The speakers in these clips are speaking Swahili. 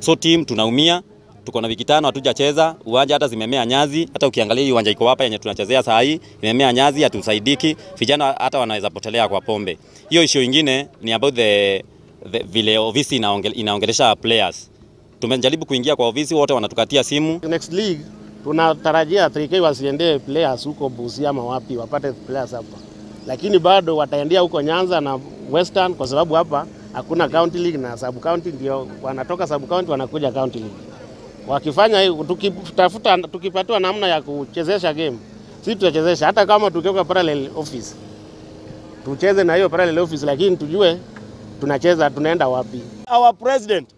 So team tunaumia, tuko na wiki 5 hatujacheza, uwanja hata zimemea nyazi. Hata ukiangalia hii uwanja iko hapa yenye tunachezea saa hii imemea nyazi, hatusaidiki. Vijana hata wanaweza potelea kwa pombe. Hiyo issue ingine ni about the vile ofisi inaongelesha players. Tumejaribu kuingia kwa ofisi, wote wanatukatia simu. Next league tunatarajia 3K wasiendee players huko Busia ama wapi, wapate players hapa. Lakini bado wataendea huko Nyanza na Western kwa sababu hapa hakuna county league na sub county, ndio wanatoka sub county wanakuja county league. Wakifanya hiyo, tukitafuta tukipatiwa namna ya kuchezesha game, sisi tutachezesha hata kama tukiweka parallel office. Tucheze na hiyo parallel office, lakini tujue tunacheza tunaenda wapi. Our president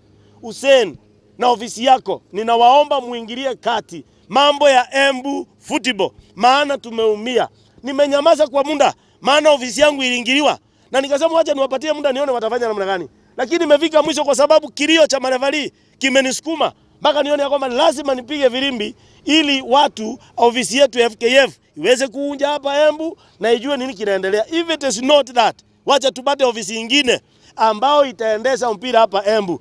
Hussein na ofisi yako, ninawaomba muingilie kati mambo ya Embu football, maana tumeumia. Nimenyamaza kwa muda maana ofisi yangu iliingiliwa na nikasema wacha niwapatie muda nione watafanya namna gani. Lakini nimefika mwisho kwa sababu kilio cha marefali kimenisukuma mpaka nione kwamba lazima nipige filimbi ili watu ofisi yetu FKF iweze kuunja hapa Embu na ijue nini kinaendelea. If it is not that, wacha tupate ofisi nyingine ambao itaendesha mpira hapa Embu.